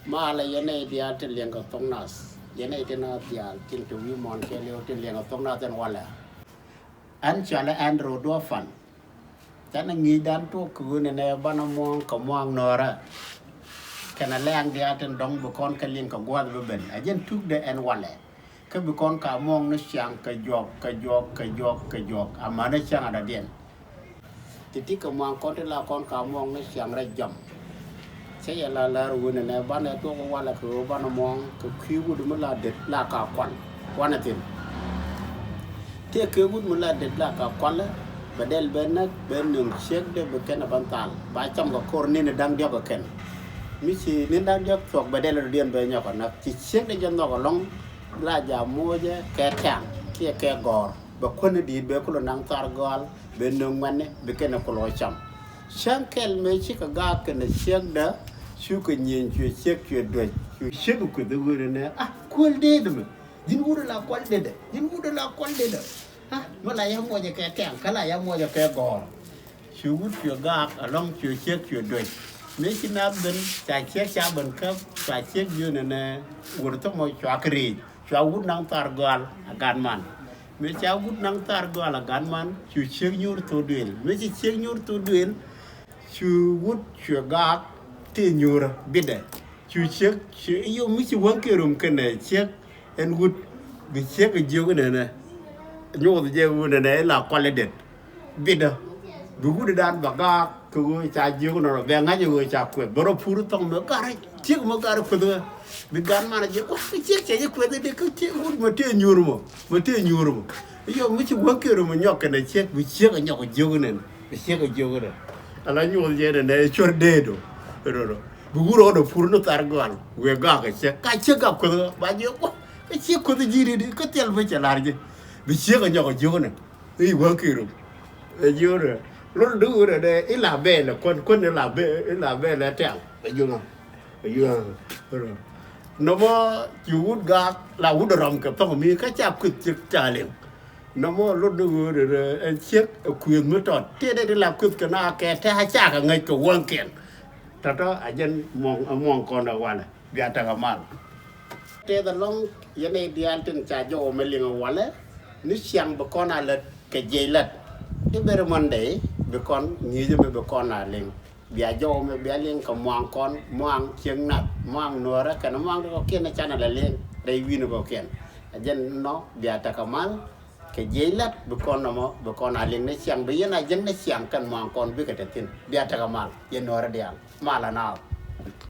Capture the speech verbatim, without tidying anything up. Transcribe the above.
Malɛ yɛn nɛy diaal tin liɛŋkɛ thok nath, yɛn nɛy tin a diaal tin te wi̱i̱ muɔ̱ɔ̱n kɛɛliw tin liɛŋkɛ thok nath ɛn walɛ. Ɛn cɔalɛ Andrew Duɔpan. Canɛ ŋi̱i̱cdan tuɔk kɛ ɣöö nɛnɛ banɛ muɔ̱ɔ̱ŋ kɛ muaŋ nöörä. Kɛnɛ lɛ̈ɛ̈ŋ diaal tin dɔ̱ŋ bi kɔn kɛ liŋ kɛ gua̱a̱th bi ben. A jɛn tukdɛ ɛn walɛ. Kä bi kɔn ka muɔ̱ɔ̱ŋ ni ciaŋ kɛ juɔk, kɛ juɔk, kɛ juɔk, kɛ juɔk. Amäni ciaŋ a dɔ̱diɛn. Ti̱ti̱ kɛ muaŋ kɔn ti la kɔn ka muɔ̱ɔ̱ŋ ni ciaŋ rɛy jɔam. Cä yɛ la lär ɣöö nɛnɛ banɛ tuɔk walɛ kɛ ɣöö banɛ muɔ̱ɔ̱ŋ kɛ kui̱ wut mi la det la ka kual. Wanɛ thi̱n. Tëë kɛ wut mi la det la ka kual, bɛ dɛl bɛ näk, bɛ nöŋ ciekdɛ bi kɛn ɛ ban thal. Ba cam kɛ ko̱r ni̱n da̱ŋ diɔ̱k kɛ kɛn. Mi ci ni̱n da̱ŋ diɔ̱k thuɔ̱k bɛ dɛl rɔ̱diɛn bɛ nyɔk kɛ näk. Ci ciekdɛ jɛ nhɔk ɛlɔ̱ŋ la ja muɔcɛ kɛ tɛ̈ŋ kiɛ kɛ gɔ̱r. Bɛ kuäär ni di̱i̱t bɛ kulɛ naŋ thar gɔal, bɛ nöŋ ŋuɛ̈tni, bi kɛn ɛ kulɛ cam. Cäŋ kɛl mëë cikɛ gaak kɛnɛ ciekdä, cukɛ nyieny cuɛ ciek cuɛ duec, cu ciek kueth i̱ ɣöö nɛnɛ, ah, kuäl deet mɛ. Ji̱n wut la kual detdɛ, ji̱n wut la kual detdɛ. Ah, mi la ya muɔcɛ kɛ tɛ̈ŋ, kä la ya muɔcɛ kɛ gɔ̱r. Cu wut cuɛ gaak ɛlɔ̱ŋ cuɛ ciek cuɛ duec. Mëë ci nath ben, ca ciek ca ben käp, ca ciek jiö nɛnɛ, wut thɔmɔ cua kɛ ri̱i̱c. Cua wut naŋ thar gɔal a gat man. Mëë ca wut naŋ thar gɔal a gat man, cu ciek nyuur thok duëël. Mëë ci ciek nyuur thok duëël, cu wut cuɛ gaak tëë nyuurä bitdɛ. Cu ciek, cu, iyo, mi ci wäŋ kɛ rom kɛnɛ ciek ɛn wut, bi ciek jiök nɛnɛ. Nyuɔth jɛ wut nɛnɛ ila kual idet. Bitdä. Bi wutdan bɛ gaak kɛ ɣöö ca jiök nɔ rɔ, bɛ ŋa̱c ɛ ɣöö ca kueth. Bɛ rɔ pur thɔŋ mɛ garɛ, ciek mɛ garɛ kueth ɣä. Bi gat man a jiök, wah, kɛ ciek cɛ ji̱ kueth i̱di, kä ciek wut mɛ tëë nyuur mɔ, mɛ tëë nyuur mɔ. Iyo, mi ci wäŋ kɛ rom mɛ nyɔk kɛnɛ ciek, bi ciek ɛ nyɔk jiök nɛn, bi ciek ɛ jiök nɛn. Ala nyuɔth jɛ nɛnɛ cuɔr deet ɔ. Rɔ, rɔ. Bi wut rɔ pur ni thar gɔal, wëë gaak kɛ ciek, ka ciek gaak kueth ɣä, ba jiök, wah, kɛ ciek kueth ji̱ i̱di, kä thil bä cɛ lar ji̱. Bi ciek ɛ nyɔk jiök nɛn. I̱ wäkiru. Ɛ jiöörä. Lul di wurɛ dɛ ila bɛɛlɛ kuän, kuän ila bɛ, ila bɛɛlɛ tɛ̈ŋ. Ɛ jiöörä. Ɛ jiöörä. Nɔmɔ ci wut gaak la wut rɔm kɛ thɔŋ mi kä ca kueth ciek ca liŋ. Nɔmɔ lul di wurɛ dɛ ɛn ciek ɛ kueth mi tɔt. Tëë dee di la kueth kɛ na kɛ tɛ̈ a cakɛ ŋäc kɛ wäŋkiɛn. Tɔtɔ a jɛn muɔŋ, ɛ muɔŋ kɔn ɛ walɛ. Bia tekɛ mal. Tëë dee lɔŋ yɛn nɛy diaal tin ca jɔw mɛ liŋ walɛ, ni ciaŋ bi kɔn a lät kɛ jiɛc lät. I̱ beri Monday bi kɔn ŋi̱i̱cä mi bi kɔn a liŋ. Bia jɔw mɛ bia liŋ kɛ muaŋ kɔn, muaŋ ciek nath, muaŋ nuɔrä kɛnɛ muaŋ ti kɔkiɛn ɛ canɛ lɛ liŋ rɛy wi̱n kɔkiɛn. A jɛn nɔ bia tekɛ mal kɛ jiɛc lät bi kɔn nɔmɔ bi kɔn a liŋ ni ciaŋ bi yɛn a jiäk ni ciaŋ kɛn muaŋ kɔn bikɛ te thi̱n. Bia tekɛ mal yɛn nuɔrä diaal. Mal a naath.